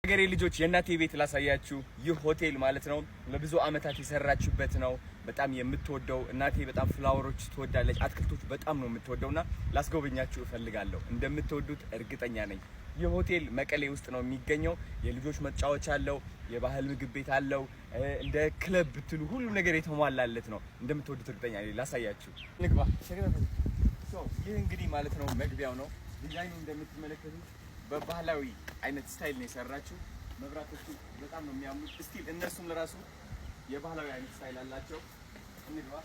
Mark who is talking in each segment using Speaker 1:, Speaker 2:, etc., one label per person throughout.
Speaker 1: ሀገሬ ልጆች፣ የእናቴ ቤት ላሳያችሁ። ይህ ሆቴል ማለት ነው ለብዙ አመታት የሰራችበት ነው። በጣም የምትወደው እናቴ በጣም flower ኦች ትወዳለች፣ አትክልቶች በጣም ነው የምትወደው እና ላስጎበኛችሁ እፈልጋለሁ። እንደምትወዱት እርግጠኛ ነኝ። ይህ ሆቴል መቀሌ ውስጥ ነው የሚገኘው። የልጆች መጫወቻ አለው፣ የባህል ምግብ ቤት አለው። እንደ ክለብ ብትሉ ሁሉም ነገር የተሟላለት ነው። እንደምትወዱት እርግጠኛ ነኝ። ላሳያችሁ፣ ንግባ። ይህ እንግዲህ ማለት ነው መግቢያው ነው። ዲዛይኑ እንደምትመለከቱት በባህላዊ አይነት style ነው የሰራችው። መብራቶቹ በጣም ነው የሚያምሩት። Still እነሱም ለራሱ የባህላዊ አይነት style አላቸው። እንግባ።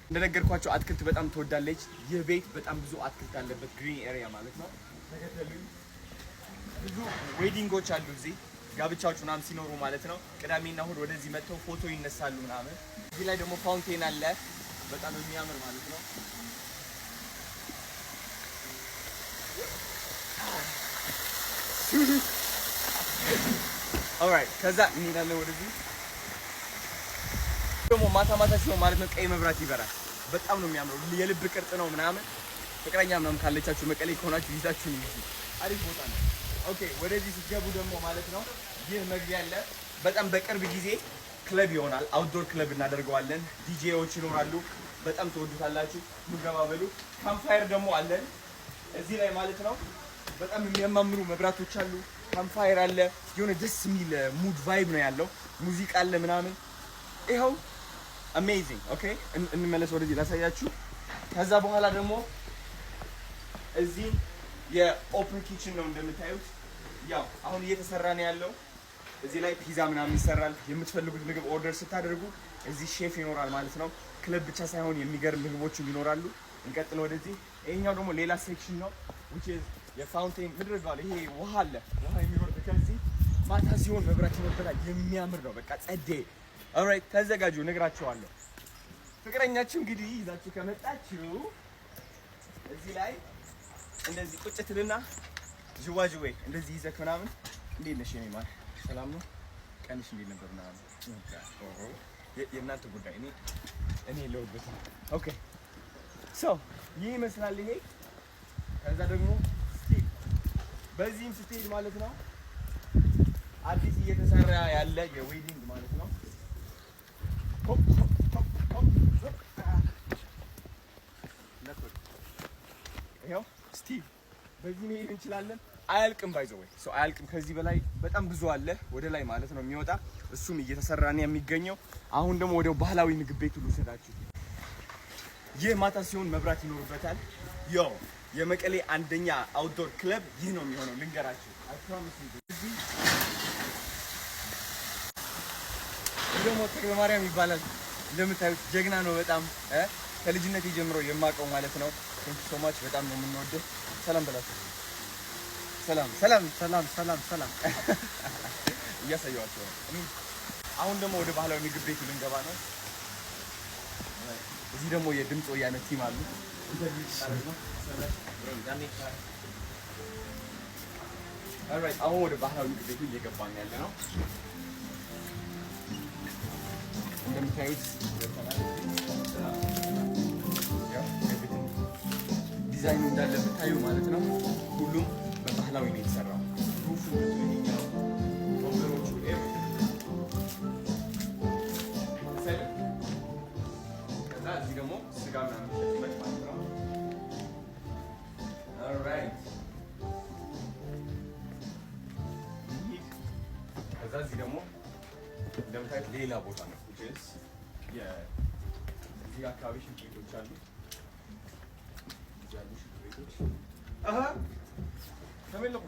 Speaker 1: እንደነገርኳቸው አትክልት በጣም ትወዳለች። ይህ ቤት በጣም ብዙ አትክልት አለበት፣ green area ማለት ነው። ተከተሉኝ። ብዙ wedding ኦች አሉ እዚህ፣ ጋብቻዎች ምናምን ሲኖሩ ማለት ነው። ቅዳሜና እሁድ ወደዚህ መጥተው ፎቶ ይነሳሉ ምናምን። እዚህ ላይ ደግሞ fountain አለ፣ በጣም የሚያምር ማለት ነው። Alright፣ ከዛ እንሄዳለን ወደዚህ። ደግሞ ማታ ማታ ሲሆን ማለት ነው ቀይ መብራት ይበራል። በጣም ነው የሚያምረው። የልብ ቅርጽ ነው ምናምን። ፍቅረኛ ምናምን ካለቻችሁ፣ መቀሌ ከሆናችሁ ይዛችሁ ነው። አሪፍ ቦታ ነው። Okay፣ ወደዚህ ስትገቡ ደግሞ ማለት ነው ይህ መግቢያ አለ። በጣም በቅርብ ጊዜ ክለብ ይሆናል። Outdoor club እናደርገዋለን። ዲጄዎች ይኖራሉ። በጣም ትወዱታላችሁ። ምገባ በሉ። Campfire ደግሞ አለን እዚህ ላይ ማለት ነው። በጣም የሚያማምሩ መብራቶች አሉ። Campfire አለ። የሆነ ደስ የሚል mood vibe ነው ያለው። ሙዚቃ አለ ምናምን። ይኸው amazing። Okay፣ እንመለስ ወደዚህ ላሳያችሁ። ከዛ በኋላ ደግሞ እዚህ የ open kitchen ነው እንደምታዩት። ያው አሁን እየተሰራ ነው ያለው። እዚህ ላይ ፒዛ ምናምን ይሰራል። የምትፈልጉት ምግብ order ስታደርጉ እዚህ ሼፍ ይኖራል ማለት ነው። ክለብ ብቻ ሳይሆን የሚገርም ምግቦችም ይኖራሉ። እንቀጥል ወደዚህ። ይሄኛው ደግሞ ሌላ section ነው which is የ fountain ምድር ይባላል። ይሄ ውሃ አለ፣ ውሃ የሚወርድ ከዚህ። ማታ ሲሆን መብራት ይበራል። የሚያምር ነው። በቃ ጸዴ። Alright፣ ተዘጋጁ፣ እነግራችኋለሁ። ፍቅረኛችሁ እንግዲህ ይዛችሁ ከመጣችሁ እዚህ ላይ እንደዚህ ቁጭ ትልና ዥዋዥዌ እንደዚህ ይዘክ ምናምን፣ እንዴት ነሽ የኔ ማር፣ ሰላም ነው? ቀንሽ እንዴት ነበር ምናምን፣ የእናንተ ጉዳይ፣ እኔ የለሁበትም። Okay፣ so ይህ ይመስላል ይሄ። ከዛ ደግሞ still በዚህም ስትሄድ ማለት ነው አዲስ እየተሰራ ያለ የ wedding ማለት ነው። ሆፕ ሆፕ ሆፕ ሆፕ ሆፕ። ይኸው still በዚህ መሄድ እንችላለን። አያልቅም፣ by the way so አያልቅም። ከዚህ በላይ በጣም ብዙ አለ ወደ ላይ ማለት ነው የሚወጣ፣ እሱም እየተሰራ ነው የሚገኘው። አሁን ደግሞ ወደ ባህላዊ ምግብ ቤቱ ልውሰዳችሁ። ይህ ማታ ሲሆን መብራት ይኖርበታል። Yo፣ የመቀሌ አንደኛ outdoor club ይህ ነው የሚሆነው፣ ልንገራችሁ። I promise you። እዚህ ደግሞ ተክለ ማርያም ይባላል። እንደምታዩት ጀግና ነው በጣም፣ ከልጅነት ጀምሮ የማውቀው ማለት ነው። Thank you so much፣ በጣም ነው የምንወደው። ሰላም በላቸው። ሰላም ሰላም።
Speaker 2: ሰላም ሰላም ሰላም።
Speaker 1: እያሳየኋቸው ነው። አሁን ደግሞ ወደ ባህላዊ ምግብ ቤቱ ልንገባ ነው። እዚህ ደግሞ የድምፅ ወያነ team አሉ። Interview ልናደርግ ነው። Alright፣ አሁን ወደ ባህላዊ ምግብ ቤቱ እየገባን ያለ ነው። እንደምታዩት ገብተናል። ያው everything ዲዛይኑ እንዳለ ብታዩ ማለት ነው። ሁሉም በባህላዊ ነው የተሰራው። Roof ኡ፣ ይሄኛው፣ ወንበሮቹ፣ everything። ከዛ እዚህ ደግሞ ስጋ ምናምን የሚሸጥበት ማለት ነው። Alright፣ እንሂድ። ከዛ እዚህ ደግሞ እንደምታዩት ሌላ ቦታ ነው which is እዚህ አካባቢ ሽንት ቤቶች አሉ። እዚህ ያሉ ሽንት ቤቶች። አሃ፣ ተመለኩ።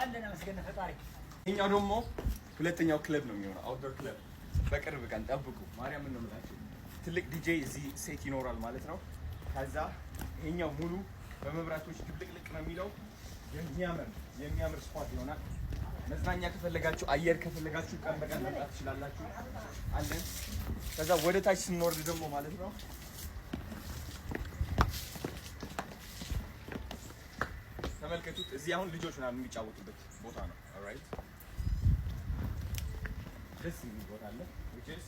Speaker 2: አለን መስገን ፈጣሪ።
Speaker 1: ይሄኛው ደግሞ ሁለተኛው ክለብ ነው የሚሆነው፣ outdoor club በቅርብ ቀን ጠብቁ። ማርያምን ነው የምላችሁ። ትልቅ ዲጄ እዚህ set ይኖራል ማለት ነው። ከዛ ይሄኛው ሙሉ በመብራቶች ድብልቅልቅ ነው የሚለው፣ የሚያምር የሚያምር spot ይሆናል። መዝናኛ ከፈለጋችሁ፣ አየር ከፈለጋችሁ ቀን በቀን መምጣት ትችላላችሁ። አለን። ከዛ ወደ ታች ስንወርድ ደግሞ ማለት ነው ተመልከቱት። እዚህ አሁን ልጆች ምናምን የሚጫወቱበት ቦታ ነው። Alright፣ ደስ የሚል ቦታ አለ። which is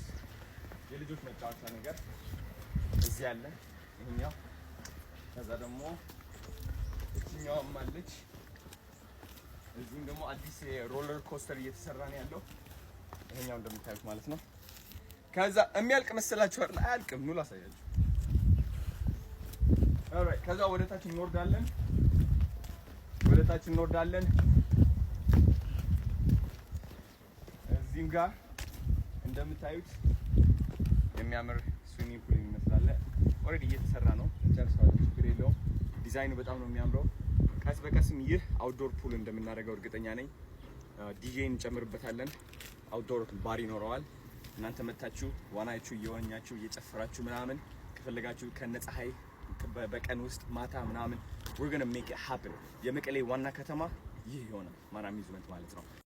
Speaker 1: የልጆች መጫወቻ ነገር እዚህ አለ። ይሄኛው፣ ከዛ ደግሞ እችኛዋም አለች። እዚህም ደግሞ አዲስ roller coaster እየተሰራ ነው ያለው። ይሄኛው እንደምታዩት ማለት ነው። ከዛ የሚያልቅ መሰላችሁ አይደል? አያልቅም። ኑ ላሳያችሁ። Alright፣ ከዛ ወደ ታች እንወርዳለን። ወደ ታች እንወርዳለን። እዚህም ጋር እንደምታዩት የሚያምር swimming pool ይመስላል። Already እየተሰራ ነው፣ እንጨርሰዋለን፣ ችግር የለውም። ዲዛይኑ በጣም ነው የሚያምረው። ቀስ በቀስም ይህ outdoor pool እንደምናደርገው እርግጠኛ ነኝ። ዲጄ እንጨምርበታለን። Outdoor bar ይኖረዋል። እናንተ መታችሁ ዋናችሁ እየዋኛችሁ እየጨፈራችሁ ምናምን ከፈለጋችሁ ከነ ፀሐይ በቀን ውስጥ ማታ ምናምን we're gonna make it happen። የመቀሌ ዋና ከተማ ይህ ይሆናል። ማን amusement ማለት ነው።